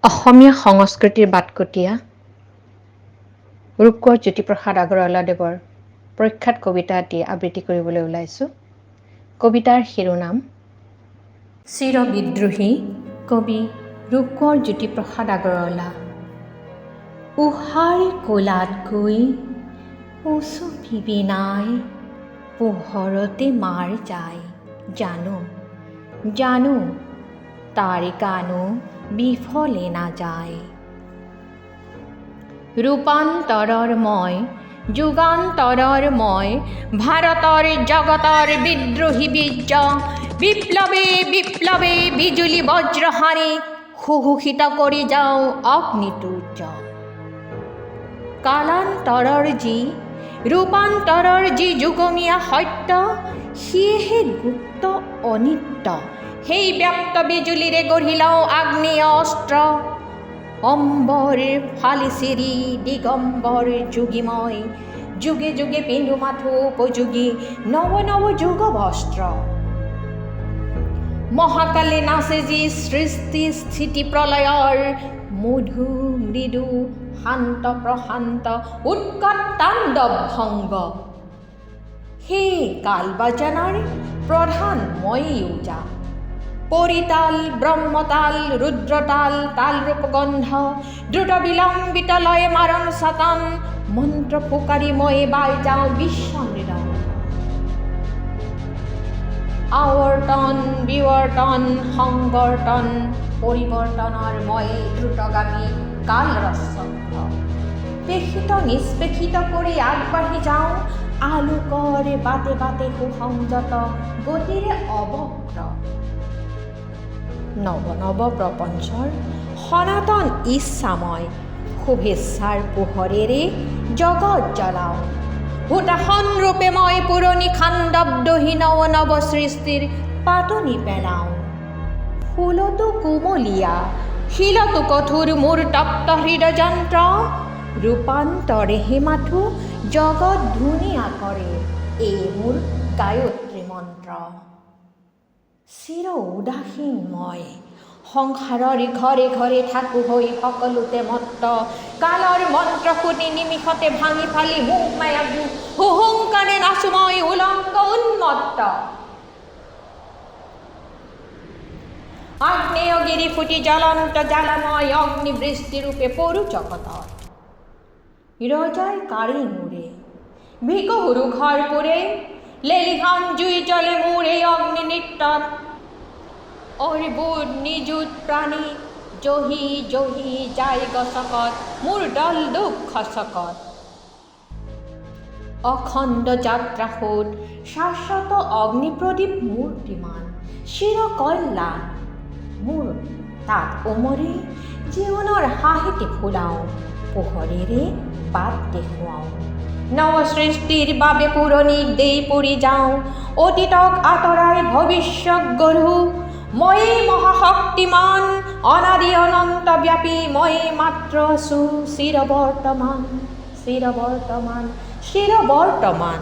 অসমীয়া সংস্কৃতিৰ বাটকটীয়া ৰূপকোঁৱৰ জ্যোতিপ্ৰসাদ আগৰৱালাদেৱৰ প্ৰখ্যাত কবিতা এটি আবৃত্তি কৰিবলৈ ওলাইছোঁ। কবিতাৰ শিৰোনাম চিৰ বিদ্ৰোহী, কবি ৰূপকোঁৱৰ জ্যোতিপ্ৰসাদ আগৰৱালা। উষাৰ কোলাত গৈ উচুপিবি নাই, পোহৰতে মাৰ যায়, জানো জানো তাৰ গানো বিফলে নাযায়। ৰূপান্তৰৰ মই, যুগান্তৰৰ মই, ভাৰতৰ জগতৰ বিদ্ৰোহী বীৰ্য। বিপ্লৱে বিপ্লৱে বিজুলী বজ্ৰ হানি সুঘোষিত কৰি যাওঁ অগ্নিতুৰ্য। কালান্তৰৰ যি, ৰূপান্তৰৰ যি যুগমীয়া সত্য, সিয়েহে গুপ্ত অনিত্য। সেই ব্যাপ্ত বিজুলীৰে গঢ়ি লওঁ আগ্নেয় অস্ত্ৰ। অম্বৰ ফালি চিৰি দিগম্বৰ যোগীময় যুগে যুগে পিন্ধো মাথো উপযোগী নৱ নৱ যুগ বস্ত্ৰ। মহাকালে নাচে যি সৃষ্টি স্থিতি প্ৰলয়ৰ মধু মৃদু শান্ত প্ৰশান্ত উৎকট তাণ্ডৱ ভংগ, সেই কাল বাজানাৰ প্ৰধান ময়েই ওজা। পৰিতাল, ব্ৰহ্মতাল, ৰুদ্ৰতাল, তালৰূপগন্ধ, দ্ৰুত বিলম্বিত লয়ে মাৰণ চাতান, মন্ত্ৰ ফুকাৰি মই বাই যাওঁ বিশ্ব মৃদংগ। আৱৰ্তন, বিৱৰ্তন, সংবৰ্তন, পৰিৱৰ্তনৰ মই দ্ৰুতগামী কাল ৰচক্ৰ। পেষিত নিষ্পেষিত কৰি আগবাঢ়ি যাওঁ আলোকৰ বাটে বাটে সুসংযত গতিৰে অবক্ৰ। নৱ নৱ প্ৰপঞ্চৰ সনাতন ইচ্ছাময় শুভেচ্ছাৰ পোহৰেৰে জগত জ্বলাওঁ। হুতাশন ৰূপে মই পুৰণি খাণ্ডৱ দহি নৱ নৱ সৃষ্টিৰ পাতনি পেলাওঁ। ফুলতো কুমলীয়া, শিলতো কঠোৰ মোৰ তপ্ত হৃদযন্ত্ৰ। ৰূপান্তৰেহে মাথো জগত ধুনীয়া কৰে, এই মোৰ গায়ত্ৰী মন্ত্ৰ। চিৰ উদাসীন মই সংসাৰৰ ঘৰে ঘৰে থাকোঁ হৈ সকলোতে মত্ত। কালৰ মন্ত্ৰ শুনি নিমিষতে ভাঙি ফালি মোহ মায়াবোৰ হুহুংকাৰে নাচো মই উলংগ উন্মত্ত। আগ্নেয়গিৰি ফুটি জ্বলন্ত জ্বালাময় অগ্নিবৃষ্টিৰূপে পৰো জগতত। ৰজাই কাঢ়ি মোৰে ভিকহুৰু ঘৰ পোৰে, লেলিহান জুই জ্বলে মোৰ এই অগ্নি নৃত্যত। অৰ্বুদ নিযুত প্ৰাণী জহি জহি যায় গছকত মোৰ দল দুখ খচকত। অখণ্ড যাত্ৰা সোঁত শাশ্বত অগ্নিপ্ৰদীপ মূৰ্তিমান চিৰ কল্যাণ মোৰ তাত উমৰি জীৱনৰ হাঁহিটি ফুলাওঁ, পোহৰেৰে বাট দেখুৱাওঁ। নৱসৃষ্টিৰ বাবে পুৰণিক দেই পৰি যাওঁ, অতীতক আঁতৰাই ভৱিষ্যক গঢ়ো। ময়েই মহাশক্তিমান, অনাদি অনন্ত ব্যাপী, ময়েই মাত্ৰ আছো চিৰ বৰ্তমান, চিৰ বৰ্তমান, চিৰ বৰ্তমান।